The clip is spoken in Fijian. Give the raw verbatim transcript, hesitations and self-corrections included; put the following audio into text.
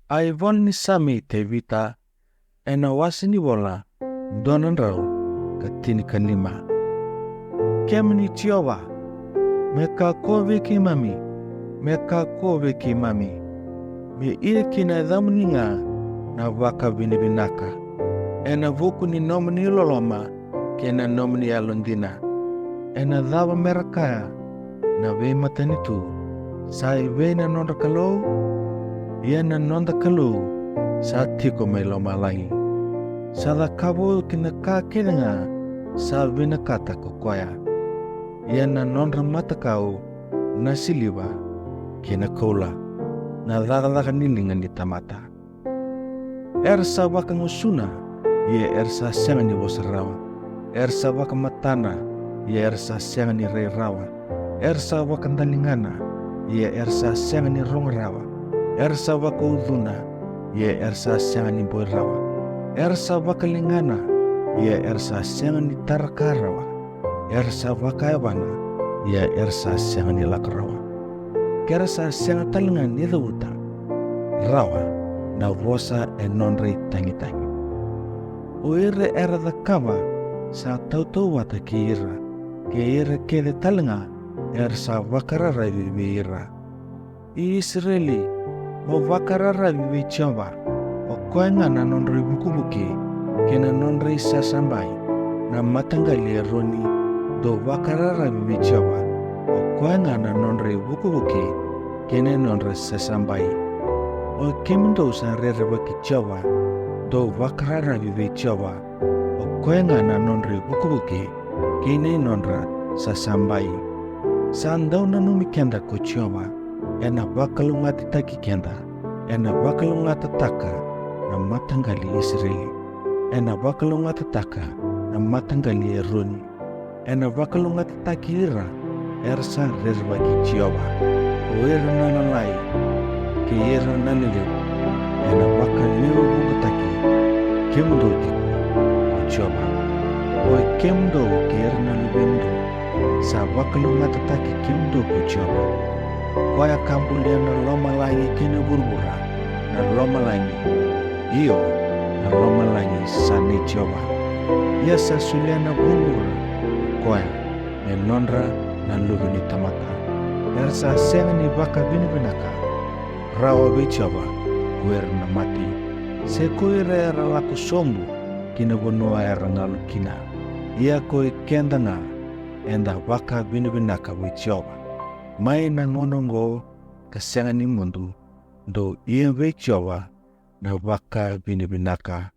A ivola ni Same i Tevita, ena wase ni vola dua na drau ka tinikalima. Kemuni Jiova, me kakua vei keimami, me kakua vei keimami, me ia ki na yacamuni ga na vakavinavinaka, ena vuku ni nomuni loloma kei na nomuni yalodina. Ena cava me ra kaya na veimatanitu, sa evei na nodra Kalou? Ia na noda Kalou sa tiko mai lomalagi, sa cakava oti na ka kece ga sa vinakata ko koya. Ia na nodra matakau na siliva kei na koula, na cakacaka ni liga ni tamata. Era sa vakagusuna, ia era sa sega ni vosa rawa. Era sa vakamatana, ia era sa sega ni rai rawa. Era sa vakadaligana, ia era sa sega ni rogo rawa. Era sa vakaucuna, ia era sa sega ni boi rawa. Era sa vakaligana, ia era sa sega ni tara ka rawa. Era sa vakayavana, ia era sa sega ni lako rawa. Ke ra sa sega tale ga ni cavuta rawa na vosa e nodra itagitagi. O ira era cakava sa tautauvata kei ira, kei ira kece tale ga era sa vakararavi vei ira. I Isireli, mo vakararavi vei Jiova, o koya ga na nodra ivukivuki kei na nodra isasabai. Na mataqali i Eroni, dou vakararavi vei Jiova, o koya ga na nodra ivukivuki kei na nodra isasabai. O kemudou sa rerevaki Jiova, dou vakararavi vei Jiova, o koya ga na nodra ivukivuki kei na nodra sasabai. Sa dau nanumi keda ko Jiova, ena vakalougatataki keda. Ena vakalougatataka na mataqali i Isireli. Ena vakalougatataka na mataqali i Eroni. Ena vakalougatataki ira era sa rerevaki Jiova. O ira na lalai kei ira na lelevu, ena vakaleuvuqataki kemudou tiko ko Jiova. O i kemudou kei ira na luvemudou, sa vakalougatataki kemudou ko Jiova. Koya ka bulia na lomalagi kei na vuravura, na lomalagi, io, na lomalagi sa nei Jiova. Ia sa solia na vuravura ko koya me nodra na luve ni tamata. Era sa sega ni vakavinavinaka rawa vei Jiova ko ira na mate, se ko ira era lako sobu ki na vanua era galu kina. Ia ko i keda ga, eda vakavinavinaka vei Jiova. Mai na gauna oqo ka sega ni mudu, dou ia vei Jiova na vakavinavinaka